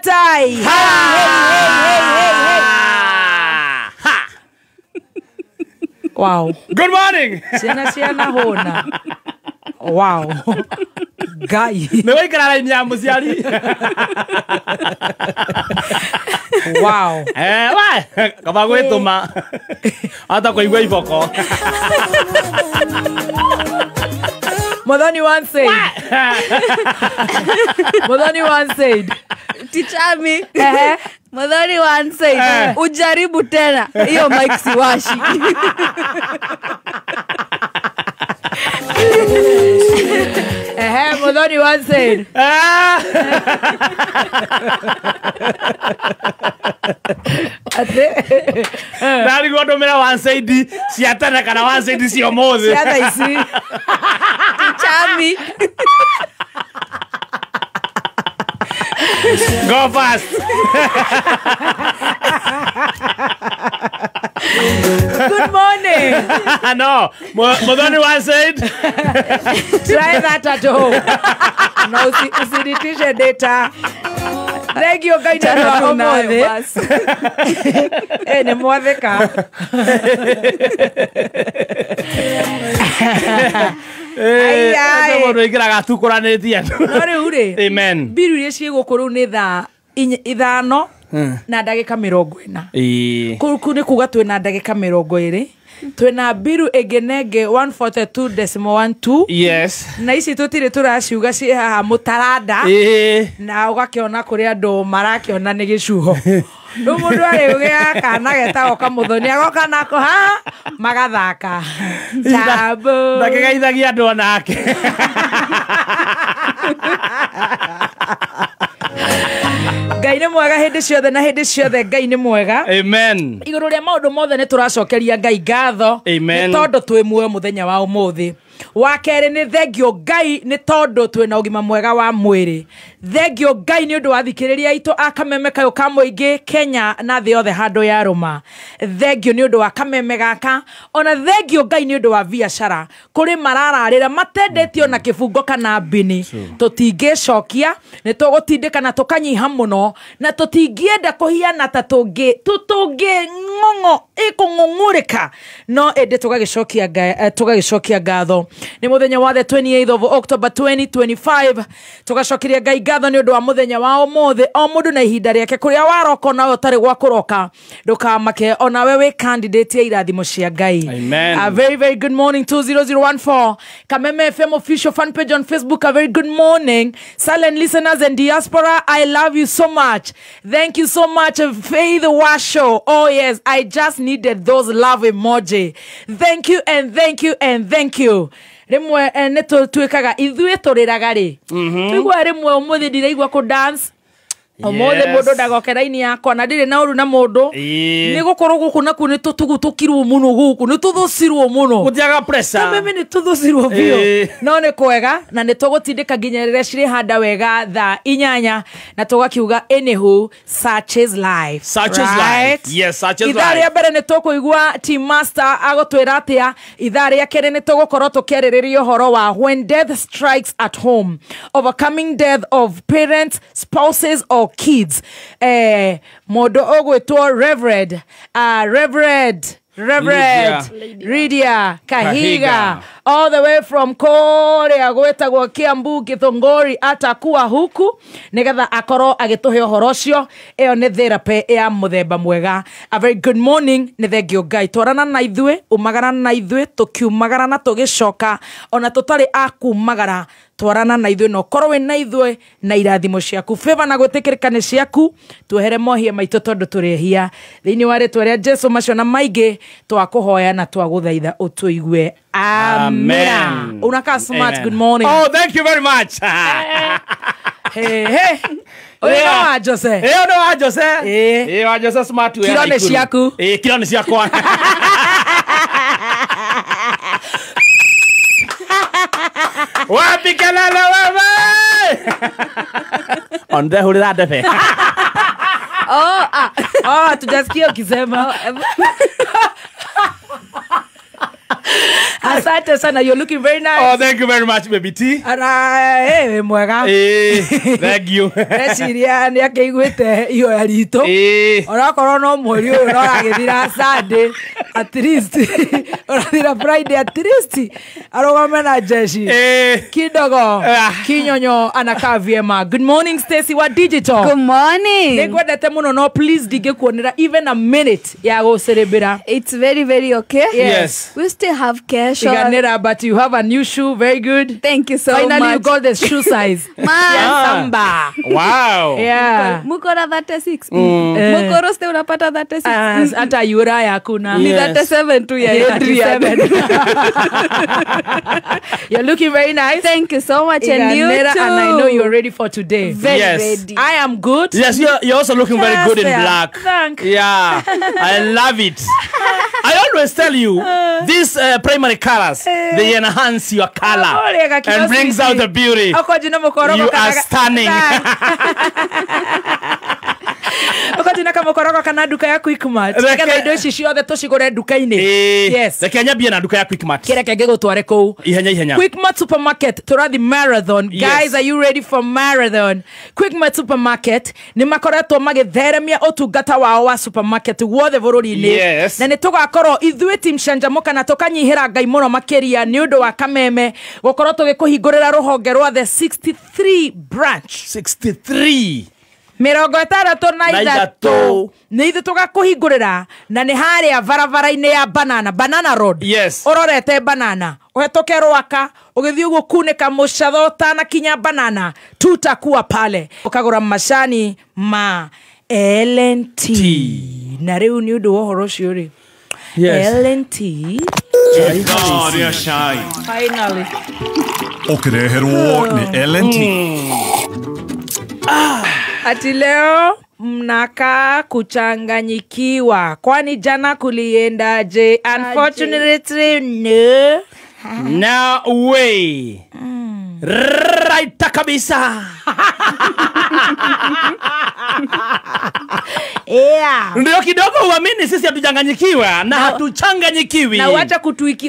Tai. Hey, hey, hey, hey, hey. Wow. Good morning. Ciana ciana hona. Wow. Ngai. Nĩ waikara raini ya mũciari. Wow. We, kaba gwĩtũma. Ata kũigua iboko. Muthoni one said. Muthoni one said. Teacher me. Muthoni one said. Ujaribu tena. Hiyo mic siwashi. Muthoni one said. Ndarigwo ndũmĩra one side cia tene kana one side cia ũmũthĩ. Cia thaa ici. Chami. Go fast. Good morning. No, Muthoni one said. Try that at home. No, usinitishe data. Thank you Ngai nĩ ũndũ wa ũmũthĩ. Nĩ mwatheka. Mũndũ aingĩraga atukũranĩtie andũ. No rĩu rĩ, Amen. mbiru iria ciĩ gũkũ rĩu nĩ thaa 5 na ndagĩka 40. Kũu nĩ kuga twĩna ndagĩka 20. Twĩna mbiru ĩngĩ na ĩngĩ 142.12. Yes. Na ici tũtirĩ tũraciuga ciĩ haha mũtaranda. Na ũgakĩona kũrĩ andũ marakĩona nĩ gĩcuho. Rĩu mũndũ arĩũgĩa kana getagwo Kamuthoni agoka nako haha magathaka. Tambo. Ndakĩgeithagia andũ onake. Ngai nĩ mwega hĩndĩ ciothe na hĩndĩ ciothe Ngai nĩ mwega. Amen. Igũrũ rĩa maũndũ mothe nĩ tũracokeria Ngai ngatho. Amen. Nĩ tondũ twĩ muoyo mũthenya wa ũmũthĩ. Wa kerĩ nĩ thengio Ngai nĩ tondũ twĩna ũgima mwega wa mwĩrĩ. Thengio Ngai nĩ ũndũ wa thikĩrĩria aitũ a Kameme kayũ ka mũingĩ Kenya na thĩ yothe handũ ya rũma. Thengio nĩ ũndũ wa kameme gaka. Ona thengio Ngai nĩ ũndũ wa biacara. Kũrĩ marararĩra matendetio na kĩbungo kana mbini. Tũtingĩcokia nĩ tũgũtindĩka na tũkanyiha mũno na tũtingĩenda kũhiana ta tũngĩ ng'ong'o ĩkũng'ung'ũrĩka no ĩndĩ tũgagĩcokia ngatho. Nĩ mũthenya wa the 28th of October 2025 tũgacokeria Ngai ngatho nĩ ũndũ wa mũthenya wa ũmũthĩ. O mũndũ na ihinda rĩake kũrĩa waroka onawe ũtarĩ gwa kũroka ndũkamake onawe wĩ candidate ya irathimo cia Ngai. Amen. A very very good morning 20014 Kameme FM official fan page on Facebook. A very good morning silent listeners and diaspora. I love you so much. Thank you so much Faith Washo. Oh yes, I just needed those love emoji. Thank you and thank you and thank you. Rimwe nĩ tũtuĩkaga ithuĩ tũrĩraga rĩ. Tũigua rĩmwe ũmũthĩ ndiraigua kũ dance. Ũmũthĩ mũndũ ndagoke raini yakwa na ndirĩ na ũru na mũndũ. Nĩ gũkorwo gũkũ nakuo nĩ tũtugũtũkirwo mũno gũkũ nĩ tũthũcirwo mũno. Gũtiaga pressure. Kameme nĩ tũthũcirwo biũ. No nĩ kwega na nĩ tũgũtindĩka nginya rĩrĩa cirĩhanda wega thaa 8 na tũgakiuga anywho such is life. Such is life. Yes, such is life. Ithaa rĩa mbere nĩ tũkũigua Team Master agũtwĩra atĩa. Ithaa rĩa kerĩ nĩ tũgũkorwo tũkĩarĩrĩria ũhoro wa when death strikes at home, overcoming death of parents, spouses or kids. Mũndũ ũgwĩtwo Reverend Lydia Kahiga all the way from kũrĩa gwĩtagwo Kiambu Githũngũri atakuwa huku nĩgetha akorwo agĩtũhe ũhoro ũcio. Ĩyo nĩ therapy ya mũthemba mwega. A very good morning. Nĩ thengio Ngai twarana na ithuĩ umagara na ithuĩ tũkiumagara na tũgĩcoka ona tũtarĩ a kumagara twarana na ithuĩ na ũkorwo wĩ na ithuĩ na irathimo ciaku favor na gwĩtĩkĩrĩka nĩ ciaku tuohere mohia maitũ tondũ tũrĩ ehia thĩinĩ wa rĩtwa rĩa Jesu macio na maingĩ twakũhoya na twagũthaitha ũtũigue. Amen. Unakaa smart. Amen. Good morning. Oh, thank you very much. Hey, hey. Ũyũ no wa Jose. Ũyũ no wa Jose. Wa Jose smart. Kiro nĩ ciaku. Kiro nĩ ciakwa. Wapi kelele wewe? Onde hurira ndebe. Oh, ah. Oh, tujasikia ukisema. Asante sana, you're looking very nice. Oh, thank you very much, baby T. Ara, mwega. Thank you. Eciria nĩ akĩiguĩte ihoya ritũ. Onakorwo no mweri ũyũ no ũragĩthira Sunday, at least ũrathira Friday, at least arũgame na jeshi kidogo kinyonyo anakaa vyema. Good morning, Stacy wa Digital. Good morning. Nĩngwendete mũno, no please ndingĩkuonera even a minute ya gũcĩrĩmbĩra. It's very, very okay. Yes. We still have cash. Iganĩra, but you have a new shoe. Very good. Thank you so Finally much. Finally you got the shoe size. Man. Yeah. Wow. Yeah. Mukora 36. Mukoro ste unapata 36. Hata yura yakuna. Ni 37 tu ya Adrian. You're looking very nice. Thank you so much. And you too. And I know you're ready for today. Very ready. I am good. Yes, you're also looking very good in black. Thank. Yeah. I love it. I always tell you, these primary colors, they enhance your color and brings out the beauty. You are stunning. Ukatina kama koroko kana duka ya Quickmart. Nĩgetha indo ici ciothe tũcigũre nduka-inĩ. Yes. Reke nyambie na nduka ya Quickmart. Kĩreke ngĩgũtware kũu. Ihenya ihenya. Quickmart Supermarket tũrathi marathon. Yes. Guys, are you ready for marathon? Quickmart Supermarket nĩ makoretwo magĩtheremia ũtungata wao wa supermarket guothe bũrũri-inĩ. Yes. Na nĩ tũgakorwo ithuĩ team Canjamũka na tũkanyihĩra Ngai mũno makĩria nĩ ũndũ wa Kameme gũkorwo tũgĩkũhingũrĩra rũhonge rwa the 63 branch. 63. 63 nĩ ithuĩ tũgakũhingũrĩra na nĩ harĩa barabara-inĩ ya Banana Road. Yes. Ũrorete Banana ũhetũke Rwaka ũgĩthiĩ ũguo kunĩka mũcatho ũtanakinya Banana, tutakuwa pale ũkagũra macani ma L&T. Na rĩu nĩ ũndũ wa ũhoro ũcio rĩ, Yes. L&T finally ũkĩreherwo nĩ L&T. Ati leo mnakaa kuchanganyikiwa, kwani jana kuliendaje? Unfortunately, no. No way. Right kabisa. Yeah. Ndio kidogo uamini sisi hatuchanganyikiwa na hatuchanganyikiwi. Na wacha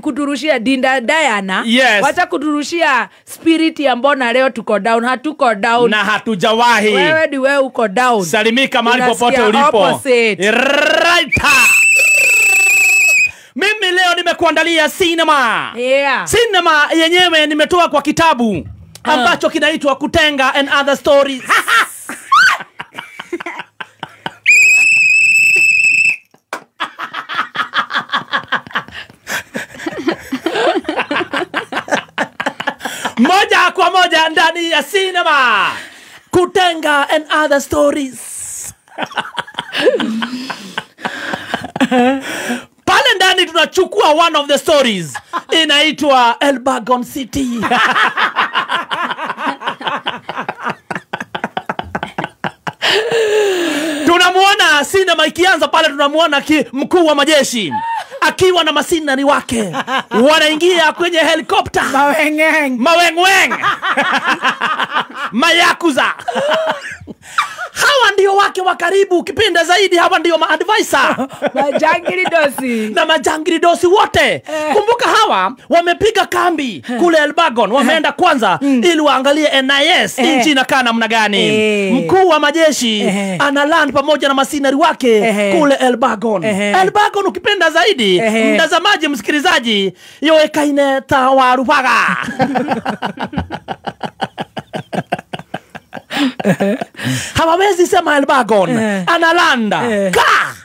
kuturushia Dinda Diana. Yes. Wacha kuturushia spirit ya mbona leo tuko down, hatuko down. Na hatujawahi. Wewe ndi wewe uko down. Salimika mahali popote ulipo. Opposite. Right. Mimi leo nimekuandalia cinema. Yeah. Cinema yenyewe nimetoa kwa kitabu ambacho kinaitwa Kutenga and Other Stories. Moja kwa moja ndani ya cinema. Kutenga and Other Stories. Pale ndani tunachukua one of the stories inaitwa Elbagon City. Tunamuona sinema ikianza pale, tunamuona mkuu wa majeshi akiwa na masinani wake wanaingia kwenye helikopta. Mawengeng. Mawengweng. Mayakuza. Hawa ndio wake wa karibu, kipinda zaidi hawa ndio ma-advisor. Majangiridosi. Na majangiridosi wote. Kumbuka hawa wamepiga kambi kule Elbagon, wameenda kwanza ili waangalie NIS nchi inakaa namna gani. Mkuu wa majeshi ana land pamoja na masinari wake kule Elbagon. Elbagon ukipenda zaidi, mtazamaji msikilizaji, yoekaine tawarupaga. Hawawezi sema Elbagon analanda ka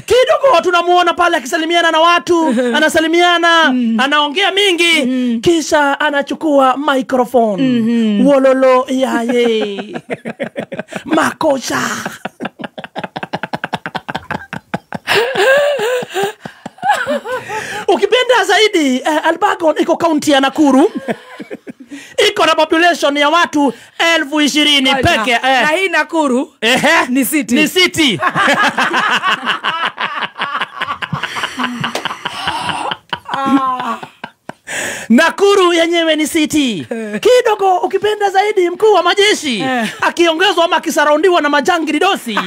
kidogo tunamuona pale akisalimiana na watu, anasalimiana, anaongea mingi, kisha anachukua microphone. Wololo yaye. Makosha. Ukipenda zaidi, Elbagon iko kaunti ya Nakuru. Iko na population ya watu 20,000 peke. Na hii Nakuru ni city. Ni city. Nakuru yenyewe ni city. Kidogo ukipenda zaidi, mkuu wa majeshi akiongezwa ama akisaraundiwa na majangiridosi.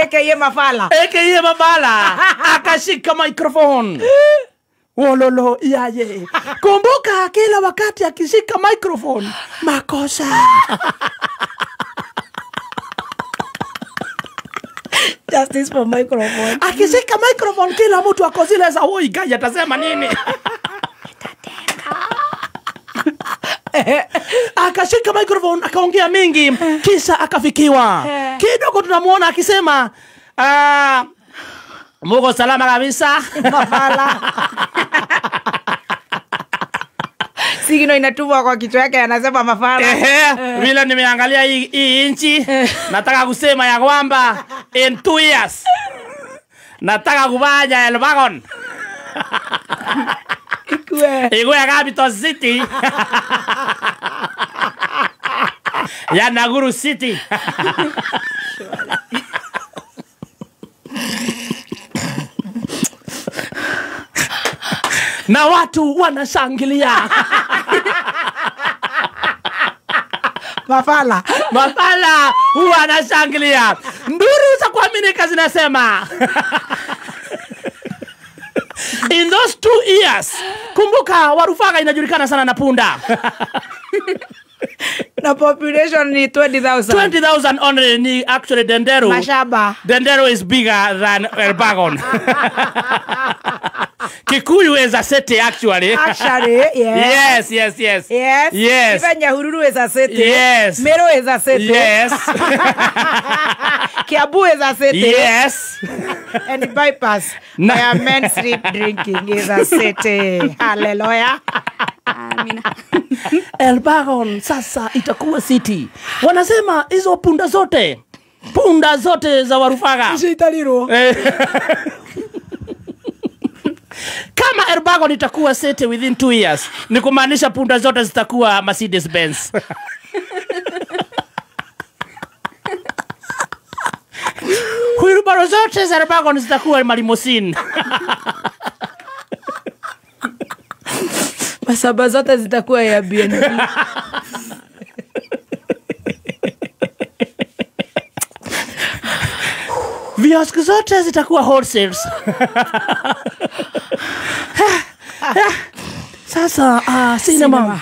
AKA Mafala. AKA Mafala. Akashika microphone. Wololo yaye. Kumbuka kila wakati akishika microphone makosa. Justice for microphone. Akishika microphone kila mtu ako zile za woi guy atasema nini? Akashika microphone akaongea mingi kisha akafikiwa. Kidogo tunamuona akisema muko salama kabisa. Mafala. Sigino inatumwa kwa kichwa yake anasema mafala. Vile nimeangalia hii inchi nataka kusema ya kwamba in 2 years nataka kufanya Elbagon. Ikue capital city. Ya Nakuru City. Na watu wanashangilia. Mafala. Mafala wanashangilia. Nduru za kuaminika zinasema. In those 2 years, kumbuka Warufaga inajulikana sana na punda. Na population ni 20,000. 20,000 only ni actually Denderu. Mashaba. Denderu is bigger than Elbagon. Kikuyu is a city actually. Actually, yes. Yes, yes, yes. Yes. Yes. Even Nyahururu is a city. Yes. Meru is a city. Yes. Kiambu is a city. Yes. And bypass. Where men sleep drinking is a city. Hallelujah. Amina. Elbagon sasa itakuwa city. Wanasema hizo punda zote za Warufaga. Isitaliro. Kama Elbagon itakuwa city within 2 years, ni kumaanisha punda zote zitakuwa Mercedes Benz. Wheelbarrow zote za Elbagon zitakuwa malimosin. Masaba zote zitakuwa Airbnb. Viosk zote zitakuwa wholesales. Sasa cinema.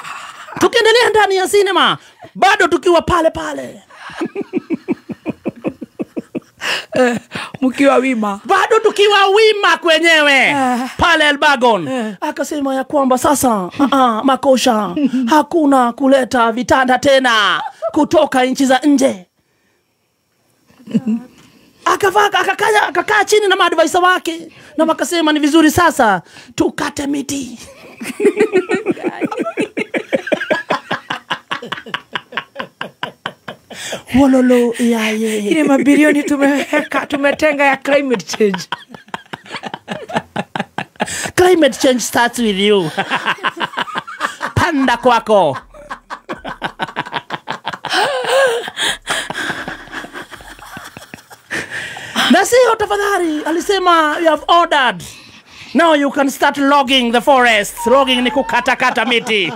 Tukiendelea ndani ya cinema, bado tukiwa pale pale. Mkiwa wima. Bado tukiwa wima kwenyewe pale Elbagon. Akasema ya kwamba sasa makosha hakuna kuleta vitanda tena kutoka nchi za nje. Akakaa chini na maadvisor wake na wakasema ni vizuri sasa tukate miti. Wololo yaye. Ile mabilioni tumetenga ya climate change. Climate change starts with you. Panda kwako. Na sio tafadhali, alisema you have ordered. Now you can start logging the forest. Logging ni kukatakata miti.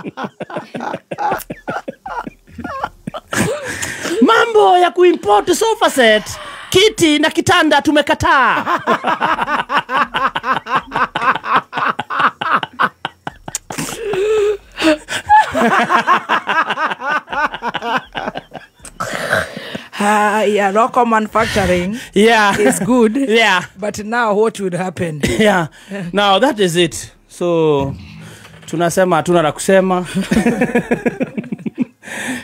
Mambo ya kuimport sofa set, kiti na kitanda tumekataa. Yeah, local manufacturing is good. Yeah. But now what would happen? Yeah. Now that is it. So tunasema hatuna la kusema.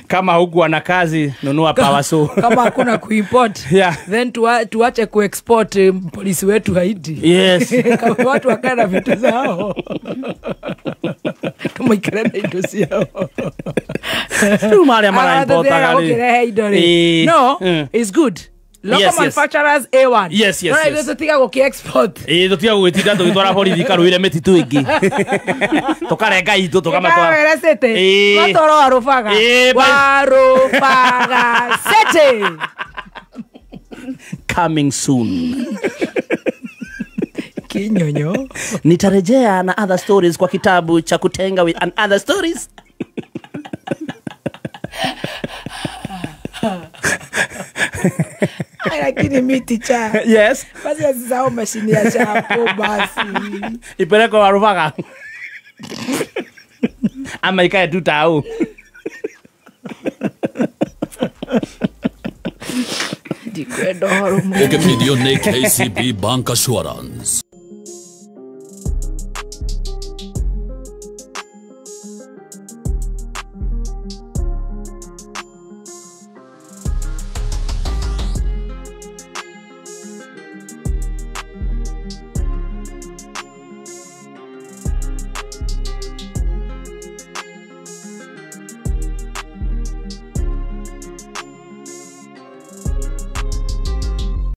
Kama huku ana kazi nunua power saw. Kama hakuna kuimport, then tuache kuexport polisi wetu Haiti. Yes. Kama watu wakae na vitu zao. Tumaikare na indo ciao. Tumare mara importa gari. No, it's good. Local manufacturers A1. Yes, yes, yes. No, tutiga gũkĩ-export. Tutiga gũgĩtinda tũgĩtwara borithi karũire mĩtitũ ĩngĩ. Tũkarenga itũ tũkamatwara. Tũkarenga city. Matwara Warubaga. Warubaga city. Coming soon. Kinyonyo. Nitarejea na other stories kwa kitabu cha kutenga with and other stories. Lakini mi ticha. Yes. Basi asisahau mashini ya chapo basi. Ipelekwe Warubaga. Ama ikae tu tao. Ndikwenda ũhoro mũno. Ũkĩbindio nĩ KCB Bank Assurance.